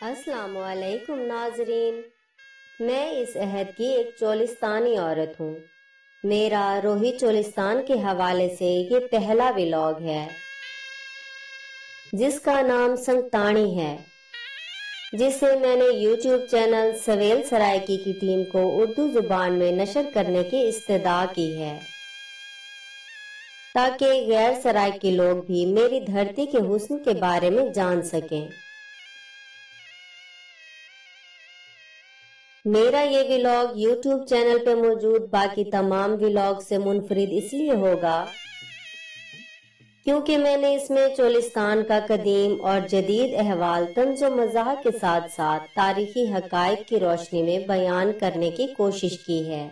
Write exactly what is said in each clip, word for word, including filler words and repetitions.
السلام علیکم ناظرین، میں اس عہد کی ایک چولستانی عورت ہوں۔ میرا روہی چولستان کے حوالے سے یہ پہلا ولاگ ہے، جس کا نام سنگتانی ہے، جسے میں نے یوٹیوب چینل سویل سرائیکی کی ٹیم کو اردو زبان میں نشر کرنے کی استدعا کی ہے، تاکہ غیر سرائیکی لوگ بھی میری دھرتی کے حسن کے بارے میں جان سکیں۔ میرا یہ ولاگ یوٹیوب چینل پہ موجود باقی تمام ولاگ سے منفرد اس لیے ہوگا، کیونکہ میں نے اس میں چولستان کا قدیم اور جدید احوال طنز و مزاح کے ساتھ ساتھ تاریخی حقائق کی روشنی میں بیان کرنے کی کوشش کی ہے۔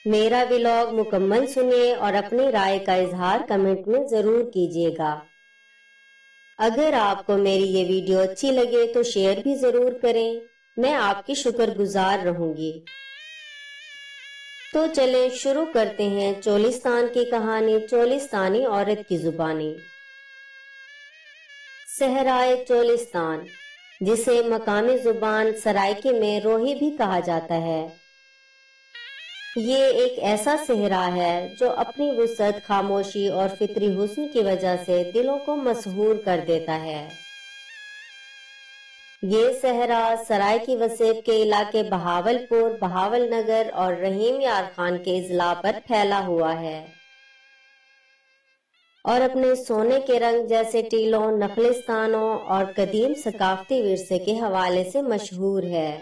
میرا ولاگ مکمل سنیے اور اپنی رائے کا اظہار کمنٹ میں ضرور کیجیے گا۔ اگر آپ کو میری یہ ویڈیو اچھی لگے تو شیئر بھی ضرور کریں، میں آپ کی شکر گزار رہوں گی۔ تو چلیں شروع کرتے ہیں چولستان کی کہانی، چولستانی عورت کی زبانی۔ صحرائے چولستان، جسے مقامی زبان سرائیکی میں روہی بھی کہا جاتا ہے، یہ ایک ایسا صحرا ہے جو اپنی وسعت، خاموشی اور فطری حسن کی وجہ سے دلوں کو مسحور کر دیتا ہے۔ یہ صحرا سرائیکی وسیب کے علاقے بہاول پور، بہاول نگر اور رحیم یار خان کے اضلاع پر پھیلا ہوا ہے اور اپنے سونے کے رنگ جیسے ٹیلوں، نخلستانوں اور قدیم ثقافتی ورثے کے حوالے سے مشہور ہے۔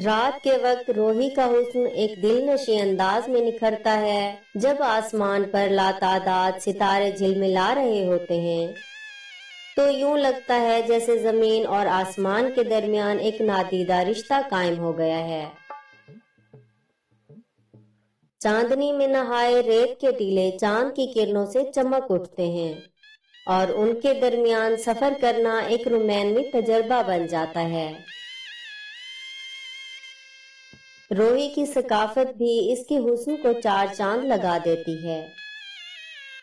رات کے وقت روہی کا حسن ایک دل نشیں انداز میں نکھرتا ہے۔ جب آسمان پر لاتعداد ستارے جھلملا رہے ہوتے ہیں تو یوں لگتا ہے جیسے زمین اور آسمان کے درمیان ایک نادیدہ رشتہ قائم ہو گیا ہے۔ چاندنی میں نہائے ریت کے ٹیلے چاند کی کرنوں سے چمک اٹھتے ہیں اور ان کے درمیان سفر کرنا ایک رومانوی تجربہ بن جاتا ہے۔ روہی کی ثقافت بھی اس کے حسن کو چار چاند لگا دیتی ہے۔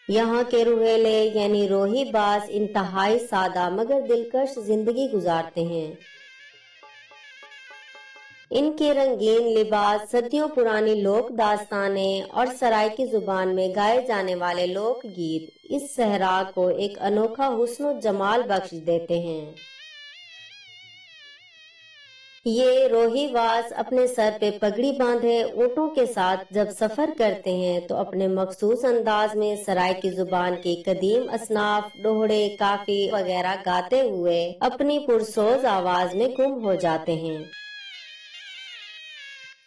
یہاں کے روہیلے یعنی روہی باز انتہائی سادہ مگر دلکش زندگی گزارتے ہیں۔ ان کے رنگین لباس، صدیوں پرانی لوک داستانیں اور سرائیکی زبان میں گائے جانے والے لوک گیت اس صحرا کو ایک انوکھا حسن و جمال بخش دیتے ہیں۔ یہ روہی واس اپنے سر پہ پگڑی باندھے اونٹوں کے ساتھ جب سفر کرتے ہیں تو اپنے مخصوص انداز میں سرائیکی زبان کی قدیم اصناف، ڈوہڑے، کافی وغیرہ گاتے ہوئے اپنی پرسوز آواز میں گم ہو جاتے ہیں۔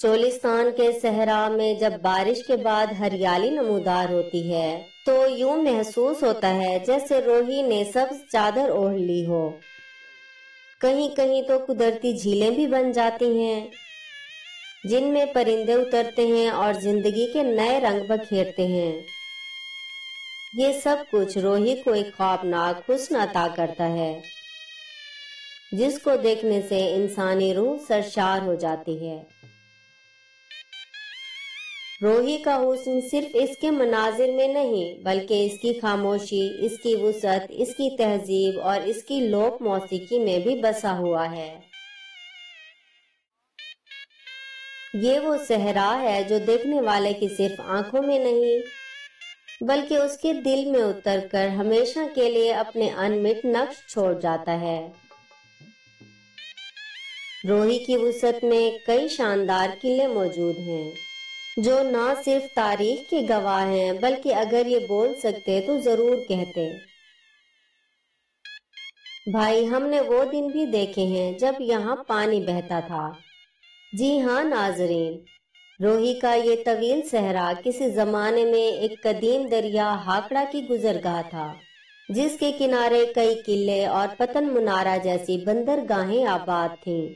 چولستان کے صحرا میں جب بارش کے بعد ہریالی نمودار ہوتی ہے تو یوں محسوس ہوتا ہے جیسے روہی نے سبز چادر اوڑھ لی ہو۔ کہیں کہیں تو قدرتی جھیلیں بھی بن جاتی ہیں، جن میں پرندے اترتے ہیں اور زندگی کے نئے رنگ بکھیرتے ہیں۔ یہ سب کچھ روہی کو ایک خوابناک حسن عطا کرتا ہے، جس کو دیکھنے سے انسانی روح سرشار ہو جاتی ہے۔ روہی کا حسن صرف اس کے مناظر میں نہیں، بلکہ اس کی خاموشی، اس کی وسعت، اس کی تہذیب اور اس کی لوک موسیقی میں بھی بسا ہوا ہے۔ یہ وہ صحرا ہے جو دیکھنے والے کی صرف آنکھوں میں نہیں، بلکہ اس کے دل میں اتر کر ہمیشہ کے لیے اپنے انمٹ نقش چھوڑ جاتا ہے۔ روہی کی وسعت میں کئی شاندار قلعے موجود ہیں، جو نہ صرف تاریخ کے گواہ ہیں، بلکہ اگر یہ بول سکتے تو ضرور کہتے۔ بھائی، ہم نے وہ دن بھی دیکھے ہیں جب یہاں پانی بہتا تھا۔ جی ہاں ناظرین، روہی کا یہ طویل صحرا کسی زمانے میں ایک قدیم دریا ہاکڑا کی گزرگاہ تھا، جس کے کنارے کئی قلعے اور پتن منارہ جیسی بندرگاہیں آباد تھیں۔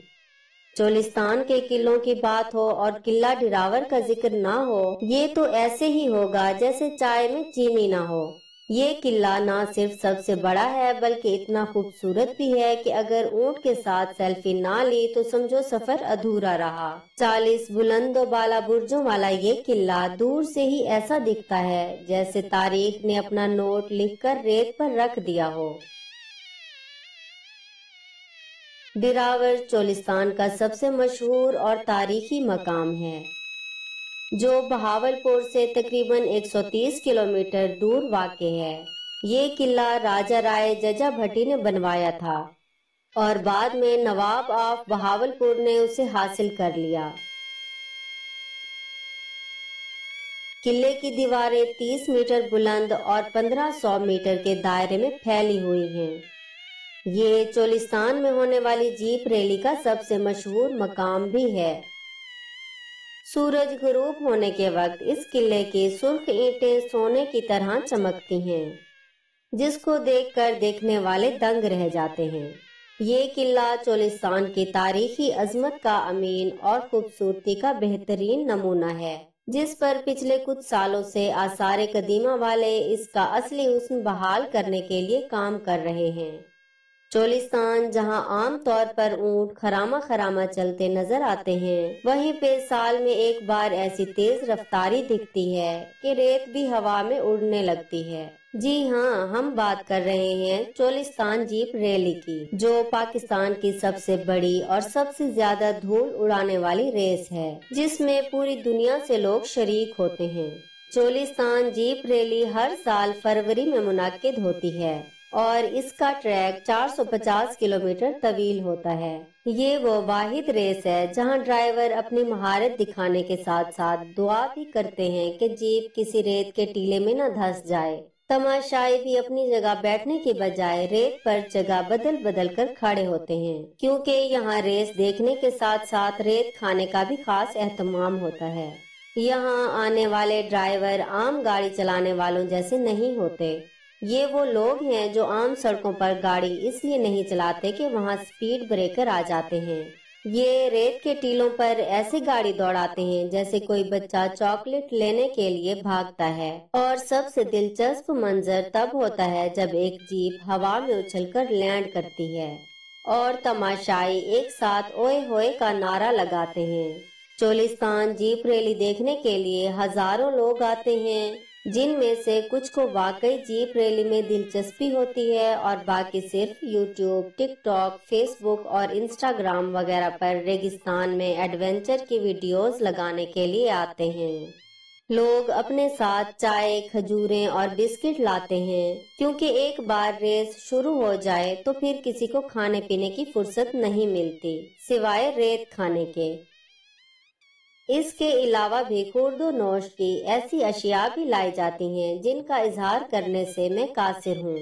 چولستان کے قلعوں کی بات ہو اور قلعہ ڈراور کا ذکر نہ ہو، یہ تو ایسے ہی ہوگا جیسے چائے میں چینی نہ ہو۔ یہ قلعہ نہ صرف سب سے بڑا ہے، بلکہ اتنا خوبصورت بھی ہے کہ اگر اونٹ کے ساتھ سیلفی نہ لی تو سمجھو سفر ادھورا رہا۔ چالیس بلند و بالا برجوں والا یہ قلعہ دور سے ہی ایسا دکھتا ہے جیسے تاریخ نے اپنا نوٹ لکھ کر ریت پر رکھ دیا ہو۔ دراوڑ چولستان کا سب سے مشہور اور تاریخی مقام ہے، جو بہاول پور سے تقریباً ایک سو تیس کلومیٹر دور واقع ہے۔ یہ قلعہ راجہ رائے ججا بھٹی نے بنوایا تھا اور بعد میں نواب آف بہاول پور نے اسے حاصل کر لیا۔ قلعے کی دیواریں تیس میٹر بلند اور پندرہ سو میٹر کے دائرے میں پھیلی ہوئی ہیں۔ یہ چولستان میں ہونے والی جیپ ریلی کا سب سے مشہور مقام بھی ہے۔ سورج غروب ہونے کے وقت اس قلعے کی سرخ اینٹیں سونے کی طرح چمکتی ہیں، جس کو دیکھ کر دیکھنے والے دنگ رہ جاتے ہیں۔ یہ قلعہ چولستان کی تاریخی عظمت کا امین اور خوبصورتی کا بہترین نمونہ ہے، جس پر پچھلے کچھ سالوں سے آثار قدیمہ والے اس کا اصلی حسن بحال کرنے کے لیے کام کر رہے ہیں۔ چولستان، جہاں عام طور پر اونٹ خرامہ خرامہ چلتے نظر آتے ہیں، وہیں پہ سال میں ایک بار ایسی تیز رفتاری دکھتی ہے کہ ریت بھی ہوا میں اڑنے لگتی ہے۔ جی ہاں، ہم بات کر رہے ہیں چولستان جیپ ریلی کی، جو پاکستان کی سب سے بڑی اور سب سے زیادہ دھول اڑانے والی ریس ہے، جس میں پوری دنیا سے لوگ شریک ہوتے ہیں۔ چولستان جیپ ریلی ہر سال فروری میں منعقد ہوتی ہے اور اس کا ٹریک چار سو پچاس کلومیٹر طویل ہوتا ہے۔ یہ وہ واحد ریس ہے جہاں ڈرائیور اپنی مہارت دکھانے کے ساتھ ساتھ دعا بھی کرتے ہیں کہ جیپ کسی ریت کے ٹیلے میں نہ دھنس جائے۔ تماشائی بھی اپنی جگہ بیٹھنے کی بجائے ریت پر جگہ بدل بدل کر کھڑے ہوتے ہیں، کیونکہ یہاں ریس دیکھنے کے ساتھ ساتھ ریت کھانے کا بھی خاص اہتمام ہوتا ہے۔ یہاں آنے والے ڈرائیور عام گاڑی چلانے والوں جیسے نہیں ہوتے۔ یہ وہ لوگ ہیں جو عام سڑکوں پر گاڑی اس لیے نہیں چلاتے کہ وہاں سپیڈ بریکر آ جاتے ہیں۔ یہ ریت کے ٹیلوں پر ایسے گاڑی دوڑاتے ہیں جیسے کوئی بچہ چاکلیٹ لینے کے لیے بھاگتا ہے۔ اور سب سے دلچسپ منظر تب ہوتا ہے جب ایک جیپ ہوا میں اچھل کر لینڈ کرتی ہے اور تماشائی ایک ساتھ "اوئے ہوئے" کا نعرہ لگاتے ہیں۔ چولستان جیپ ریلی دیکھنے کے لیے ہزاروں لوگ آتے ہیں، جن میں سے کچھ کو واقعی جیپ ریلی میں دلچسپی ہوتی ہے اور باقی صرف یوٹیوب، ٹک ٹاک، فیس بک اور انسٹاگرام وغیرہ پر ریگستان میں ایڈونچر کی ویڈیوز لگانے کے لیے آتے ہیں۔ لوگ اپنے ساتھ چائے، کھجوریں اور بسکٹ لاتے ہیں، کیونکہ ایک بار ریس شروع ہو جائے تو پھر کسی کو کھانے پینے کی فرصت نہیں ملتی، سوائے ریت کھانے کے۔ اس کے علاوہ بھی خورد و نوش کی ایسی اشیاء بھی لائی جاتی ہیں جن کا اظہار کرنے سے میں قاصر ہوں۔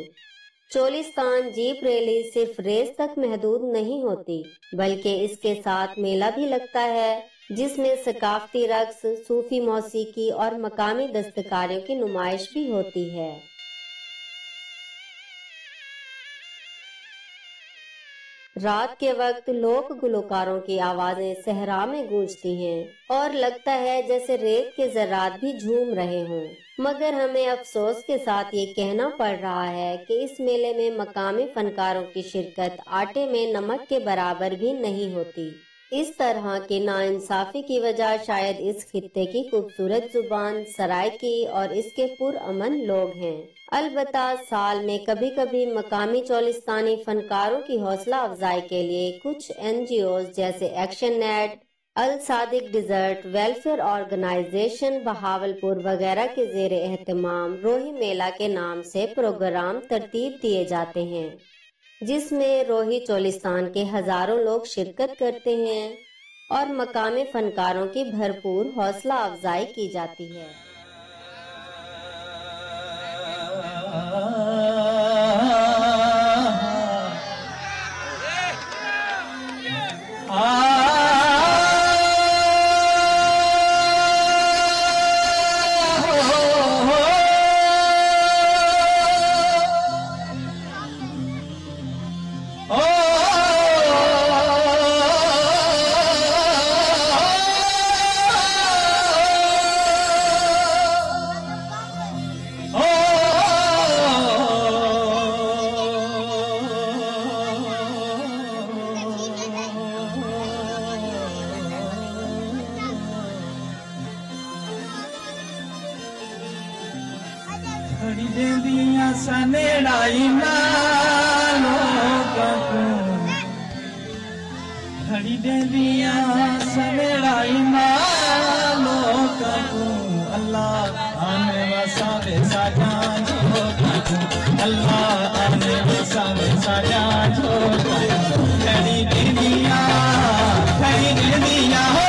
چولستان جیپ ریلی صرف ریس تک محدود نہیں ہوتی، بلکہ اس کے ساتھ میلہ بھی لگتا ہے، جس میں ثقافتی رقص، صوفی موسیقی اور مقامی دستکاریوں کی نمائش بھی ہوتی ہے۔ رات کے وقت لوک گلوکاروں کی آوازیں صحرا میں گونجتی ہیں اور لگتا ہے جیسے ریت کے ذرات بھی جھوم رہے ہوں۔ مگر ہمیں افسوس کے ساتھ یہ کہنا پڑ رہا ہے کہ اس میلے میں مقامی فنکاروں کی شرکت آٹے میں نمک کے برابر بھی نہیں ہوتی۔ اس طرح کی ناانصافی کی وجہ شاید اس خطے کی خوبصورت زبان سرائیکی اور اس کے پرامن لوگ ہیں۔ البتہ سال میں کبھی کبھی مقامی چولستانی فنکاروں کی حوصلہ افزائی کے لیے کچھ این جی اوز جیسے action net, Al Sadiq desert welfare organization Bahawalpur وغیرہ کے زیر اہتمام روہی میلہ کے نام سے پروگرام ترتیب دیے جاتے ہیں، جس میں روہی چولستان کے ہزاروں لوگ شرکت کرتے ہیں اور مقامی فنکاروں کی بھرپور حوصلہ افزائی کی جاتی ہے۔ دیاں سنیڑائی ماں لوکاں کوں، گھڑی ݙیندیاں سنیڑائی ماں لوکاں کوں۔ اللہ آنے وساوے ساݙیاں جھوکاں کوں، اللہ آنے وساوے ساݙیاں جھوکاں کوں۔ گھڑی ݙیندیاں، گھڑی ݙیندیاں ہو۔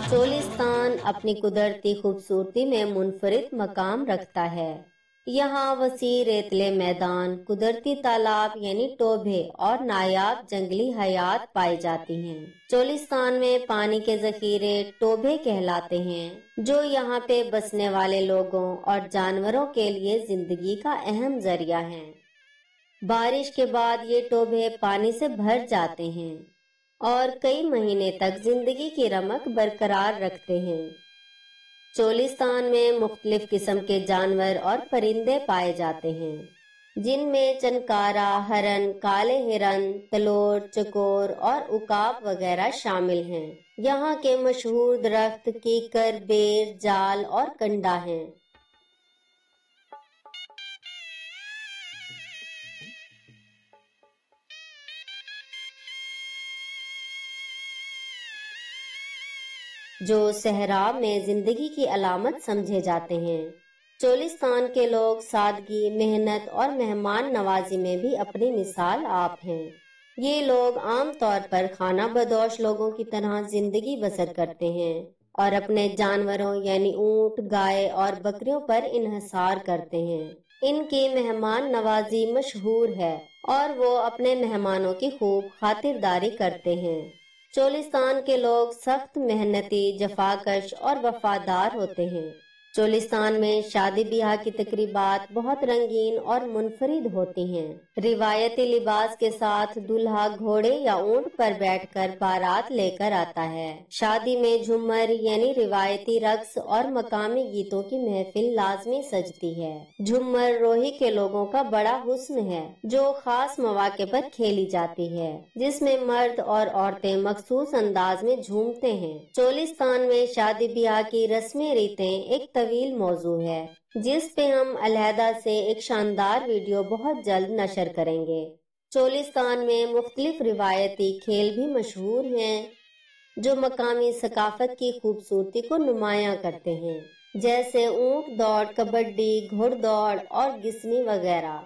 چولستان اپنی قدرتی خوبصورتی میں منفرد مقام رکھتا ہے۔ یہاں وسیع ریتلے میدان، قدرتی تالاب یعنی ٹوبھے اور نایاب جنگلی حیات پائی جاتی ہیں۔ چولستان میں پانی کے ذخیرے ٹوبھے کہلاتے ہیں، جو یہاں پہ بسنے والے لوگوں اور جانوروں کے لیے زندگی کا اہم ذریعہ ہیں۔ بارش کے بعد یہ ٹوبھے پانی سے بھر جاتے ہیں اور کئی مہینے تک زندگی کی رمق برقرار رکھتے ہیں۔ چولستان میں مختلف قسم کے جانور اور پرندے پائے جاتے ہیں، جن میں چنکارا، ہرن، کالے ہرن، تلور، چکور اور عقاب وغیرہ شامل ہیں۔ یہاں کے مشہور درخت کیکر، بیر، جال اور کنڈا ہیں۔ جو صحرا میں زندگی کی علامت سمجھے جاتے ہیں۔ چولستان کے لوگ سادگی، محنت اور مہمان نوازی میں بھی اپنی مثال آپ ہیں۔ یہ لوگ عام طور پر خانہ بدوش لوگوں کی طرح زندگی بسر کرتے ہیں اور اپنے جانوروں یعنی اونٹ، گائے اور بکریوں پر انحصار کرتے ہیں۔ ان کی مہمان نوازی مشہور ہے اور وہ اپنے مہمانوں کی خوب خاطرداری کرتے ہیں۔ چولستان کے لوگ سخت محنتی، جفاکش اور وفادار ہوتے ہیں۔ چولستان میں شادی بیاہ کی تقریبات بہت رنگین اور منفرد ہوتی ہیں۔ روایتی لباس کے ساتھ دولہا گھوڑے یا اونٹ پر بیٹھ کر بارات لے کر آتا ہے۔ شادی میں جھمر یعنی روایتی رقص اور مقامی گیتوں کی محفل لازمی سجتی ہے۔ جھمر روہی کے لوگوں کا بڑا حسن ہے، جو خاص مواقع پر کھیلی جاتی ہے، جس میں مرد اور عورتیں مخصوص انداز میں جھومتے ہیں۔ چولستان میں شادی بیاہ کی رسمی ریتیں ایک طویل موضوع ہے، جس پہ ہم علیحدہ سے ایک شاندار ویڈیو بہت جلد نشر کریں گے۔ چولستان میں مختلف روایتی کھیل بھی مشہور ہیں، جو مقامی ثقافت کی خوبصورتی کو نمایاں کرتے ہیں، جیسے اونٹ دوڑ، کبڈی، گھڑ دوڑ اور گسنی وغیرہ۔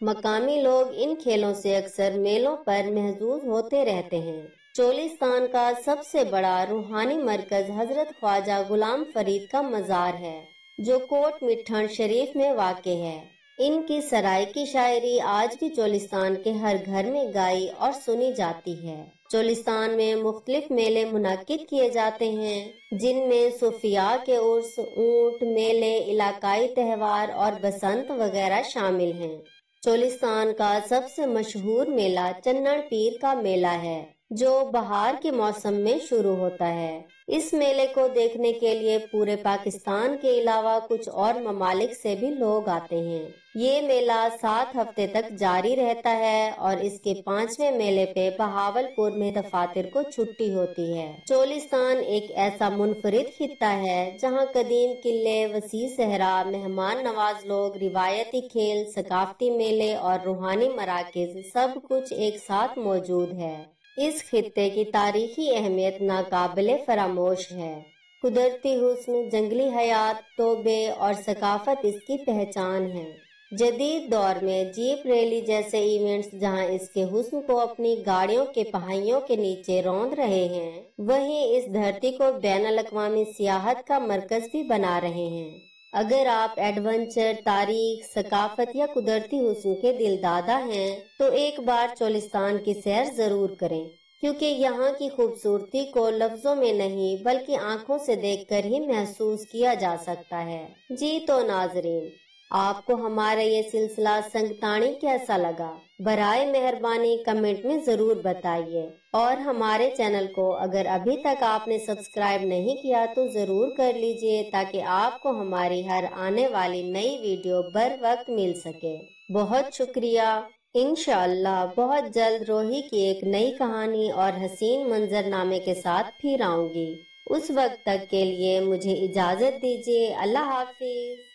مقامی لوگ ان کھیلوں سے اکثر میلوں پر محظوظ ہوتے رہتے ہیں۔ چولستان کا سب سے بڑا روحانی مرکز حضرت خواجہ غلام فرید کا مزار ہے، جو کوٹ مٹھݨ شریف میں واقع ہے۔ ان کی سرائیکی شاعری آج بھی چولستان کے ہر گھر میں گائی اور سنی جاتی ہے۔ چولستان میں مختلف میلے منعقد کیے جاتے ہیں، جن میں صوفیاء کے عرس، اونٹ، میلے، علاقائی تہوار اور بسنت وغیرہ شامل ہیں۔ چولستان کا سب سے مشہور میلہ چنݨ پیر کا میلہ ہے، جو بہار کے موسم میں شروع ہوتا ہے۔ اس میلے کو دیکھنے کے لیے پورے پاکستان کے علاوہ کچھ اور ممالک سے بھی لوگ آتے ہیں۔ یہ میلہ سات ہفتے تک جاری رہتا ہے اور اس کے پانچویں میلے پہ بہاولپور میں دفاتر کو چھٹی ہوتی ہے۔ چولستان ایک ایسا منفرد خطہ ہے، جہاں قدیم قلعے، وسیع صحرا، مہمان نواز لوگ، روایتی کھیل، ثقافتی میلے اور روحانی مراکز، سب کچھ ایک ساتھ موجود ہے۔ اس خطے کی تاریخی اہمیت ناقابل فراموش ہے۔ قدرتی حسن، جنگلی حیات، ٹوبے اور ثقافت اس کی پہچان ہیں۔ جدید دور میں جیپ ریلی جیسے ایونٹس جہاں اس کے حسن کو اپنی گاڑیوں کے پہائیوں کے نیچے روند رہے ہیں، وہیں اس دھرتی کو بین الاقوامی سیاحت کا مرکز بھی بنا رہے ہیں۔ اگر آپ ایڈونچر، تاریخ، ثقافت یا قدرتی حسن کے دلدادہ ہیں تو ایک بار چولستان کی سیر ضرور کریں، کیونکہ یہاں کی خوبصورتی کو لفظوں میں نہیں بلکہ آنکھوں سے دیکھ کر ہی محسوس کیا جا سکتا ہے۔ جی تو ناظرین، آپ کو ہمارا یہ سلسلہ سنگتانی کیسا لگا؟ برائے مہربانی کمنٹ میں ضرور بتائیے، اور ہمارے چینل کو اگر ابھی تک آپ نے سبسکرائب نہیں کیا تو ضرور کر لیجیے، تاکہ آپ کو ہماری ہر آنے والی نئی ویڈیو بر وقت مل سکے۔ بہت شکریہ۔ انشاءاللہ بہت جلد روہی کی ایک نئی کہانی اور حسین منظر نامے کے ساتھ پھر آؤں گی۔ اس وقت تک کے لیے مجھے اجازت دیجیے۔ اللہ حافظ۔